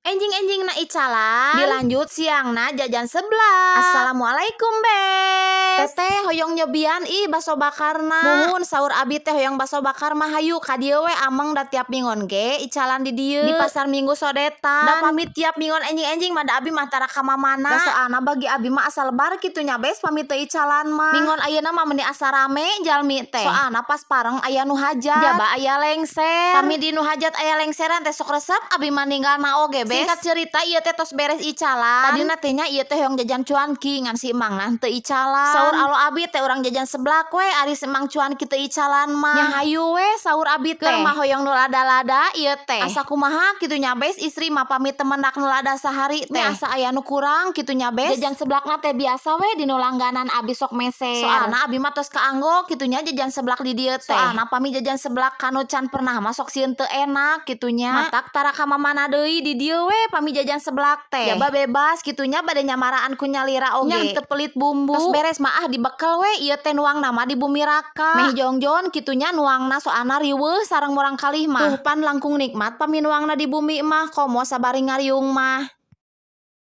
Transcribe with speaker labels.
Speaker 1: Enjing-enjingna icalan, dilanjut siangna jajan seblak. Assalamualaikum, Bes. Teteh, hoyong nyobian ih baso bakarna. Muhun, saur abi teh, hoyong baso bakar mah hayu ka dieu we ameng, da tiap minggon ge icalan di dieu, di Pasar Minggu Sodetan. Da pami tiap minggon enjing-enjing mah da abi mah tara ka mamana. Da soalna bagi abi mah asa lebar kitu nya, Bes, pami teu icalan mah. Minggon ayeuna mah meuni asa rame jalmi teh. Soalna pas pareng aya nu hajat. Jaba aya lengser. Pami di nu hajat aya lengseran teh sok resep abi mah ninggalna oge, Bes. Singkat cerita, ieu teh tos beres icalan. Tadina teh nya ieu teh hoyong jajan cuanki, ngan si emangna teu icalan. Saur alo abi teh, urang jajan seblak we, ari si emang cuanki teu icalan mah. Nya hayu we, saur abi teh. Keur mah hoyong nu lada-lada ieu teh. Asa kumaha kitu nya, Bes, istri mah pami teu mendak nu lada sahari teh. Nya asa aya nu kurang kitu nya, Bes. Jajan seblakna teh biasa we di nu langganan abi sok meser. Soalna abi mah tos kaanggo kitu nya jajan seblak di dieu teh. Soalna pami jajan seblak ka nu can pernah mah sok sieun teu enak kitu nya. Matak tara ka mamana deui, di dieu we pami jajan seblak teh. Jaba bebas kitu nya, bade nyamaraan ku nyalira oge. Nya teu pelit bumbu. Tos beres mah ah dibekel we ieu teh, nuangna mah di bumi raka. Meh jongjon kitu nya nuangna, soalna riweuh sareng murangkalih mah. Tuh pan langkung nikmat pami nuangna di bumi mah, komo sabari ngariung mah.